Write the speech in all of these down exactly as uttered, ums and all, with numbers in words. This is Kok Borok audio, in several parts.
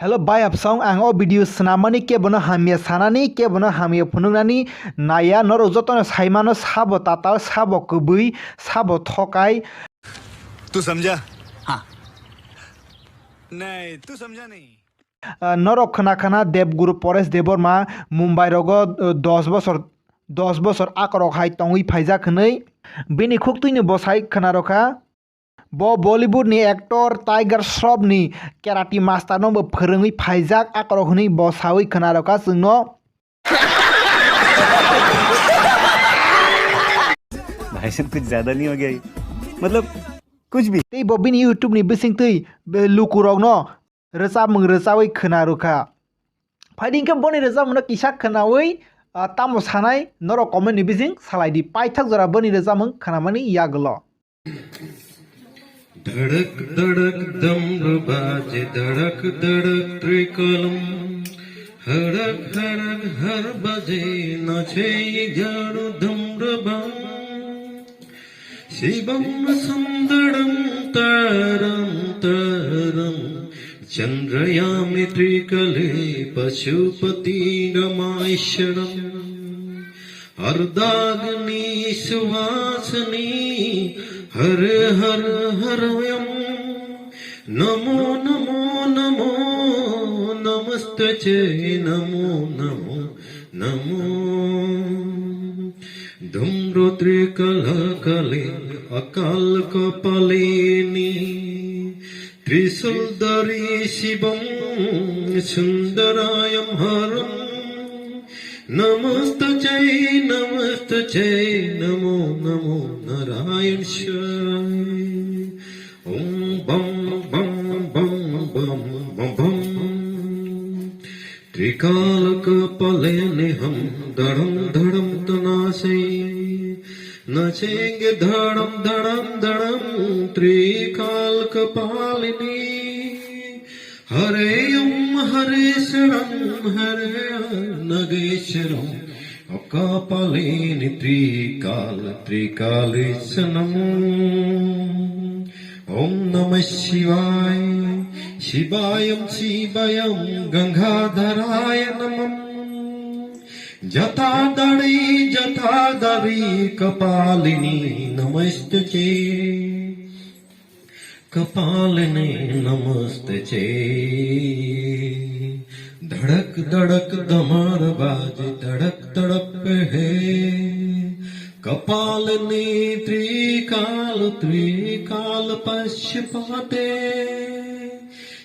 Hello bai apsong, ang o video swnamani kebono hamya sanani, kebono hamya phunuknani naiya, norok jotono saimano sabo tatal, sabo kwbwi, sabo thokai. तू समझा? हाँ। नहीं, तू समझा नहीं। Ah, norok khna khna Debguru Paresh Debbarma Mumbai rogo, ah, dos bosor, dos bosor akorok hai tongwi phaijak hwnwi bini khuktwini bwsai khna rokha. Bo Bollywood ni actor Tiger Shroff ni karate master no bo phwrwngwi phaijak akorok hwnwi bo sawi khna rokha chwngno. भाई साहब कुछ ज्यादा नहीं हो गया ये? मतलब कुछ भी. Tei bo bini YouTube ni bisingtwi be lukurokno rwchapmung rwchawi khna rwkha. Phaidi hwnkhe boni rwchapmungno kisa khnawi, ah, tamo sanai norok comment ni bising salaidi, paithak jora boni rwchapmung khnamani yagulo. धड़क धड़क डमरू बाजे, धड़क धड़क त्रिकलम, हड़क हड़क हर बजे नाचे ये झाड़ू धूम्रबाम। शिवम सुंदरम तरम तरम, चंद्रयामी त्रिकले पशुपति रमाईश्वरम। अर्धाग्नि सुवासनी हर हर हर यम। नमो नमो नमो नमस्ते चे नमो नमो नमो। धूम्र त्रिकल कले अकाल कपालिनी। त्रिशूलधारी शिवं सुन्दरायं हरम्। नमस्तुते नमस्तुते नमो नमो नारायण शिवाय। ॐ बं बं बं बं बं बं। त्रिकालकपालिनीहं धडं धडं तनाशे। नचेंगे धडं धडं धडं त्रिकालकपालिनी। हरे ओम हरेश्वरं हरे नागेश्वरं कपालिनी त्रिकाल त्रिकालेश नमः। ॐ नमः शिवाय शिवायं शिवायं गंगाधराय नमः। जटाधारी जटाधारी कपालिनी नमस्तुते। कपालिनी नमस्तुते। धड़क धड़क धमर बाजे धड़क तड़प है। कपालिनी त्रिकाल त्रिकाल पक्षपाते।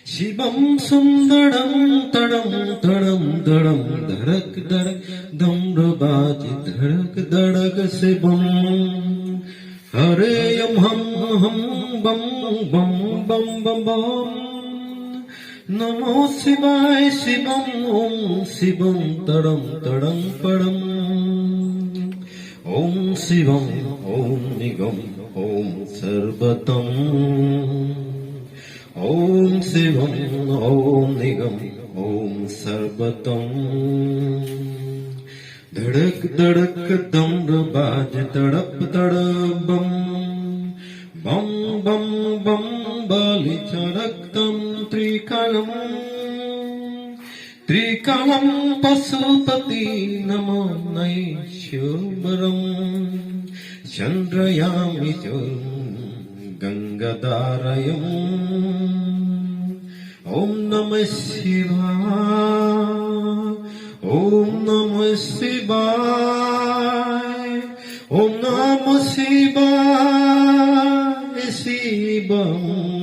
शिवं सुन्दरं तडं तडं तडं धड़क धड़क धमर बाजे धड़क धड़क शिवं। हरे यम हम हम बम बम बम बम बम। नमो शिवाय शिवं ॐ शिवं तडं तडं पडं। ॐ शिवं ॐ निगं ॐ सर्वतं। ॐ शिवं ॐ निगं ॐ सर्वतं। धड़क धड़क धमर बाजे तड़प तड़प बम। बम बम बम बलि चरक्तं त्रिकालम्। त्रिकालं पशुपति नमो नैश्वरम्। चन्द्रयामि च गङ्गाधारयम्। ॐ नमः शिवाय। ॐ नमः शिवाय। ॐ नमः शिवाय शिवम्।